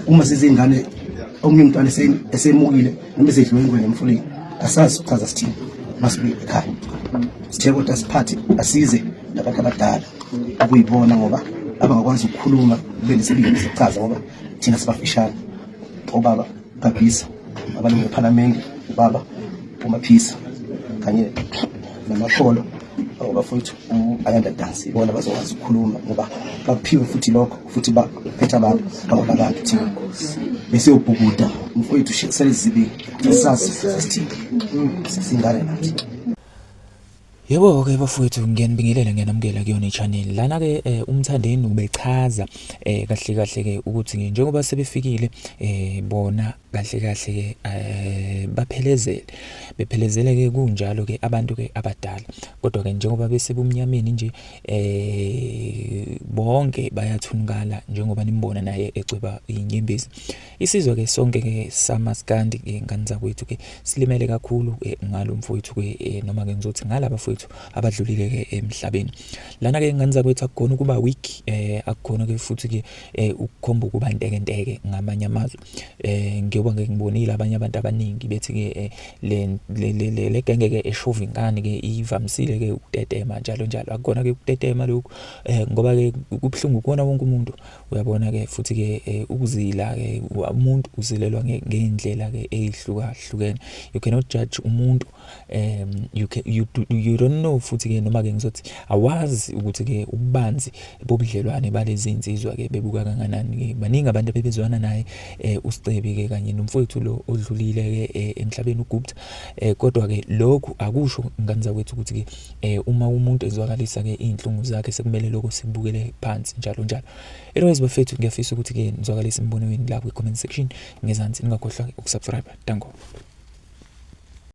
Uma sizingane omunye umntwana esemukile noma esedliwe ingwenya emfuleni, asazi ukuchaza sithini masibuye ekhaya. Sithe kodwa siphathe asize nabantu abadala ukuyibona ngoba abangakwazi ukukhuluma kube nesibindi sokuchaza ngoba thina sibafishane. Obaba Gabhisa, abalungu ephalamende, ubaba uMaphisa kanye namasholo abafowethu u-Ayanda Dance, ibona bazokwazi ukukhuluma ngoba bakuphiwe futhi lokho futhi baphethe abantu bahola abantu thina bese ubhukuda mfowethu sele zibili sazi sisithini sisingane nathi. Yebo-ke bafowethu, ngiyanibingelela, ngiyanamukela kuyona i-channel. Lana-ke uMthandeni ubechaza kahle kahle-ke ukuthi-ke njengoba sebefikile bona kahle kahle-ke baphelezele, bephelezele-ke kunjalo-ke abantu-ke abadala. Kodwa-ke njengoba besebumnyameni nje bonke bayathunukala njengoba nimbona naye ecweba iy'nyembezi. Isizwe ke sonke ke samaskandi ke ngane zakwethu ke silimele kakhulu ke ngalo mfowethu ke eh, noma ke ngizothi ngalaba mfowethu abadlulile ke emhlabeni. Lana ke ngane zakwethu akukhona ukuba weak eh akukhona ke futhi ke eh, ukukhomba ukuba ntekenteke ngamanye amazwi. Eh ngiyoba ngeke ngibonile abanye abantu abaningi bethi ke eh, le le le genge ke eshova inkani ke ivamisile ke ukutetema njalo njalo. Akukhona ke ukutetema lokhu eh ngoba ke kubuhlungu kuwona wonke umuntu. Uyabona-ke futhi-ke eh, ukuzila-ke umuntu uzilelwa ngey'ndlela-ke ey'hlukahlukene. You cannot judge umuntu um you, can, you, do, you don't know futhi-ke noma-ke ngizothi awazi ukuthi-ke ububanzi bobudlelwane balezi nsizwa-ke bebuka kangakanani-ke. Baningi abantu abebezwana naye um uSicebi-ke kanye nomfowethu lo odlulile-ke eh, emhlabeni uGupta. Um kodwa-ke lokhu akusho ngane zakwethu ukuthi-ke eh uma umuntu ezwakalisa ke izinhlungu zakhe sekumele lokho sikubukele phansi njalo njalo. Anyways bafethu, ngiyafisa ukuthi ke nizwakalise imibono yenu la kwi comment section ngezansi, ningakhohlwa ukusubscribe. Danko.